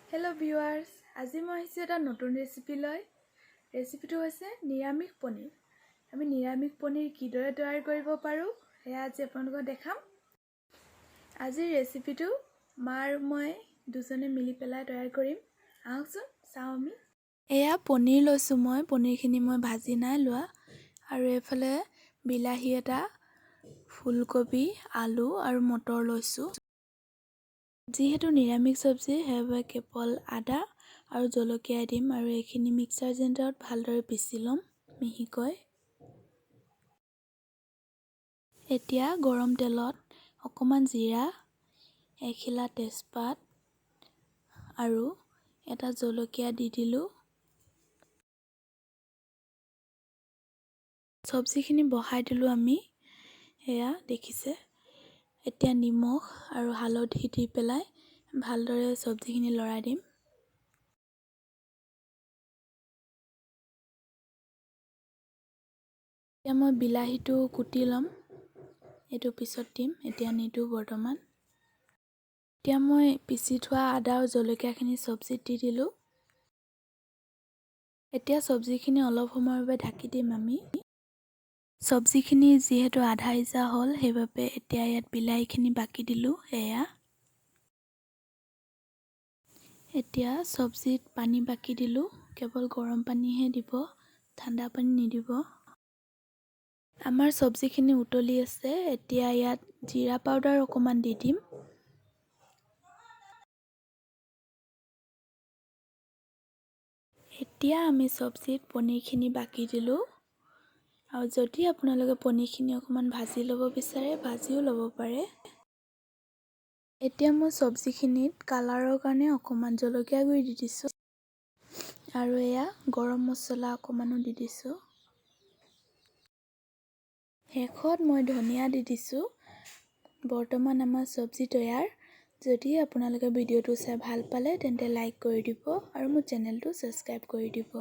Hello' viewers, আজি মই আহিছোঁ এটা নতুন ৰেচিপি লৈ। ৰেচিপিটো হৈছে নিৰামিষ পনীৰ। আমি নিৰামিষ পনীৰ কিদৰে তৈয়াৰ কৰিব পাৰোঁ, সেয়া আজি আপোনালোকক দেখাম। আজিৰ ৰেচিপিটো মা আৰু মই দুজনে মিলি পেলাই তৈয়াৰ কৰিম। আহকচোন চাওঁ আমি। এয়া পনীৰ লৈছোঁ মই, পনীৰখিনি মই ভাজি নাই লোৱা। আৰু এইফালে বিলাহী এটা, ফুলকবি, আলু আৰু মটৰ লৈছোঁ। যিহেতু নিৰামিষ চব্জি, সেইবাবে কেৱল আদা আৰু জলকীয়াই দিম আৰু এইখিনি মিক্সাৰ গ্ৰাইণ্ডাৰত ভালদৰে পিচি ল'ম মিহিকৈ। এতিয়া গৰম তেলত অকণমান জিৰা, এখিলা তেজপাত আৰু এটা জলকীয়া দি দিলোঁ। চব্জিখিনি বহাই দিলোঁ আমি, এয়া দেখিছে। এতিয়া নিমখ আৰু হালধি দি পেলাই ভালদৰে চব্জিখিনি লৰাই দিম। এতিয়া মই বিলাহীটো কুটি ল'ম, এইটো পিছত দিম, এতিয়া নিদিওঁ বৰ্তমান। এতিয়া মই পিচি থোৱা আদা আৰু জলকীয়াখিনি চব্জিত দি দিলোঁ। এতিয়া চব্জিখিনি অলপ সময়ৰ বাবে ঢাকি দিম আমি। চব্জিখিনি যিহেতু আধা সিজা হ'ল, সেইবাবে এতিয়া ইয়াত বিলাহীখিনি বাকি দিলোঁ। এয়া এতিয়া চব্জিত পানী বাকি দিলোঁ। কেৱল গৰম পানীহে দিব, ঠাণ্ডা পানী নিদিব। আমাৰ চব্জিখিনি উতলি আছে। এতিয়া ইয়াত জিৰা পাউডাৰ অকণমান দি দিম। এতিয়া আমি চব্জিত পনীৰখিনি বাকি দিলোঁ। আৰু যদি আপোনালোকে পনীৰখিনি অকণমান ভাজি ল'ব বিচাৰে, ভাজিও ল'ব পাৰে। এতিয়া মই চব্জিখিনিত কালাৰৰ কাৰণে অকণমান জলকীয়া গুড়ি দি দিছোঁ আৰু এয়া গৰম মছলা অকণমানো দি দিছোঁ। শেষত মই ধনিয়া দি দিছোঁ। বৰ্তমান আমাৰ চব্জি তৈয়াৰ। যদি আপোনালোকে ভিডিঅ'টো চাই ভাল পালে, তেন্তে লাইক কৰি দিব আৰু মোৰ চেনেলটো ছাবস্ক্ৰাইব কৰি দিব।